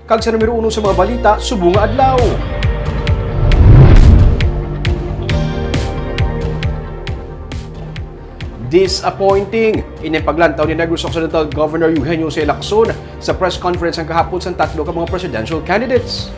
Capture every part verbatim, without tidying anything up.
Kag sa numero uno sa mga balita subong nga adlaw. Disappointing ini ang paglantaw ni Negros Occidental Governor Eugenio C. Lacson sa press conference ang kahapon sang tatlo ka mga presidential candidates.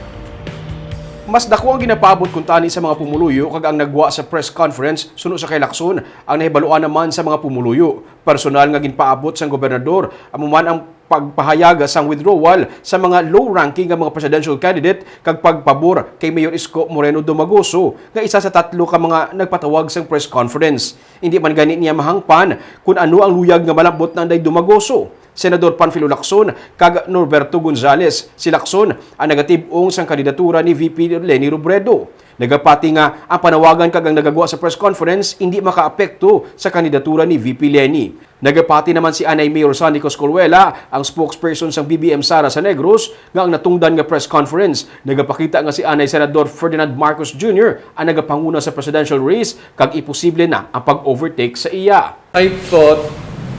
Mas dako ang ginapaabot kuntani sa mga pumuluyo kag ang nagwa sa press conference suno sa kay Lacson ang nahibaluan naman sa mga pumuluyo. Personal nga ginpaabot sang gobernador amo man ang pagpahayag sang withdrawal sa mga low-ranking nga mga presidential candidate kag pagpabor kay Mayor Isko Moreno Domagoso nga isa sa tatlo ka mga nagpatawag sang press conference. Indi man gani niya mahangpan kun ano ang luyag nga malambot na anday Domagoso, Senador Panfilo Lacson kag Norberto Gonzales. Si Lacson ang nagatib-ong sang kandidatura ni V P Leni Robredo. Nagapati nga ang panawagan kag ang nagagwa sa press conference indi makaapekto sa kandidatura ni V P Leni. Nagapati naman si anay Mayor Sonny Coscoluela, ang spokesperson sang B B M Sara sa Negros, nga ang natungdan nga press conference nagapakita nga si anay Senador Ferdinand Marcos Junior ang nagapanguna sa presidential race kag imposible na ang pag-overtake sa iya. I thought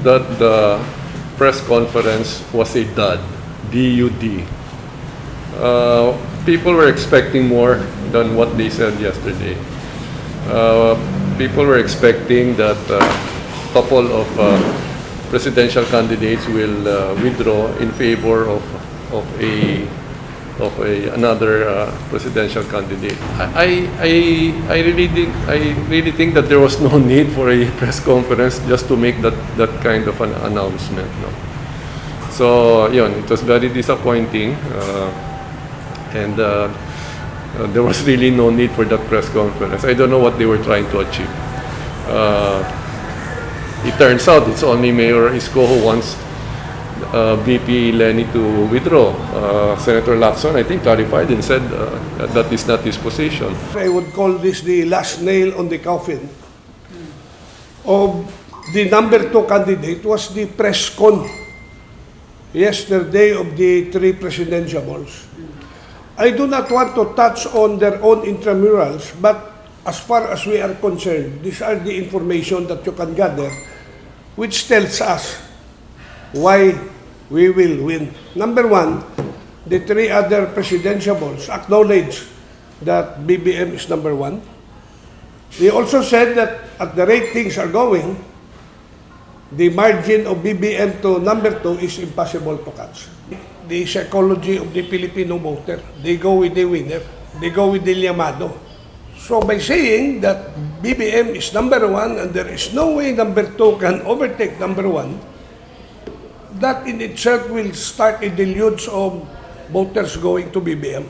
that the press conference was a dud, D U D. Uh, people were expecting more than what they said yesterday. Uh, people were expecting that a couple of uh, presidential candidates will uh, withdraw in favor of of a of a another uh, presidential candidate. I I I really think I really think that there was no need for a press conference just to make that that kind of an announcement. No? So, yun, it was very disappointing, uh, and uh, uh, there was really no need for that press conference. I don't know what they were trying to achieve. Uh, it turns out it's only Mayor Isko who wants uh, V P Leni to withdraw. Uh, Senator Lacson, I think, clarified and said uh, that is not his position. I would call this the last nail on the coffin of the number two candidate was the press con yesterday of the three presidentiables. I do not want to touch on their own intramurals, but as far as we are concerned, these are the information that you can gather, which tells us why we will win. Number one, the three other presidentiables acknowledge that B B M is number one. They also said that at the rate things are going, the margin of B B M to number two is impossible to catch. The psychology of the Filipino voter, they go with the winner. They go with the llamado. So by saying that B B M is number one and there is no way number two can overtake number one, that in itself will start a deluge of voters going to B B M.